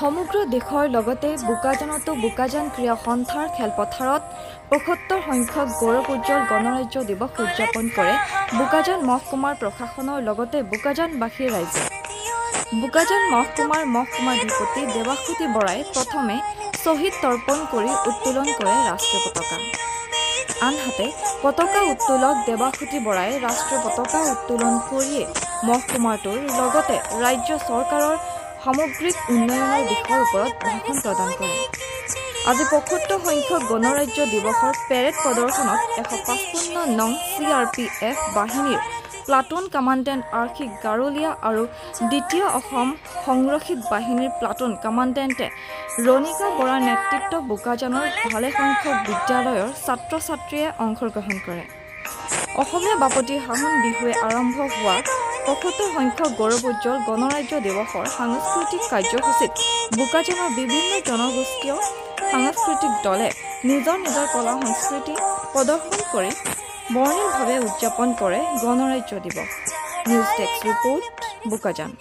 সমগ্ৰ দেশৰ লগতে বোকাজানতো বোকাজান ক্ৰীড়া সন্থাৰ খেলপথাৰত ৭৫ সংখ্যক গৌৰৱ উজ্জ্বল গণৰাজ্য দিৱস উদযাপন কৰে বোকাজান মহকুমাৰ প্ৰশাসনৰ লগতে বোকাজানবাসী ৰাইজে। বোকাজান মহকুমাৰ মহকুমাধিপতি দেৱাসুতি বৰাই প্ৰথমে শ্বহীদ তৰ্পণ কৰি উত্তোলন কৰে ৰাষ্ট্ৰীয় পতাকা। আনহাতে পতাকা উত্তোলক দেৱাসুতি বৰাই ৰাষ্ট্ৰীয় পতাকা উত্তোলন কৰিয়ে মহকুমাটোৰ লগতে ৰাজ্য চৰকাৰৰ সামগ্ৰিক উন্নয়নৰ দিশৰ ওপৰত ভাষণ প্ৰদান কৰে। আজি ৭৫ সংখ্যক গণৰাজ্য দিৱসৰ পেৰেড প্ৰদৰ্শনত ১৫৫ নং CRPF বাহিনীৰ প্লাটুন কামাণ্ডেণ্ট আৰ্শী গাৰোলিয়া আৰু দ্বিতীয় অসম সংৰক্ষিত বাহিনীৰ প্লাটুন কামাণ্ডেণ্টে ৰণিকা বৰাৰ নেতৃত্ব বোকাজানৰ ভালেসংখ্যক বিদ্যালয়ৰ ছাত্ৰ ছাত্ৰীয়ে অংশগ্ৰহণ কৰে। অসমীয়া বাপতি সাহোন বিহুৱে আৰম্ভ হোৱা ৭৫ সংখ্যক গৌৰৱোজ্জ্বল গণৰাজ্য দিৱসৰ সাংস্কৃতিক কাৰ্যসূচীত বোকাজানৰ বিভিন্ন জনগোষ্ঠীয় সাংস্কৃতিক দলে নিজৰ নিজৰ কলা সংস্কৃতি প্ৰদৰ্শন কৰি বৰ্ণিলভাৱে উদযাপন কৰে গণৰাজ্য দিৱস। News desk report, Bokajan.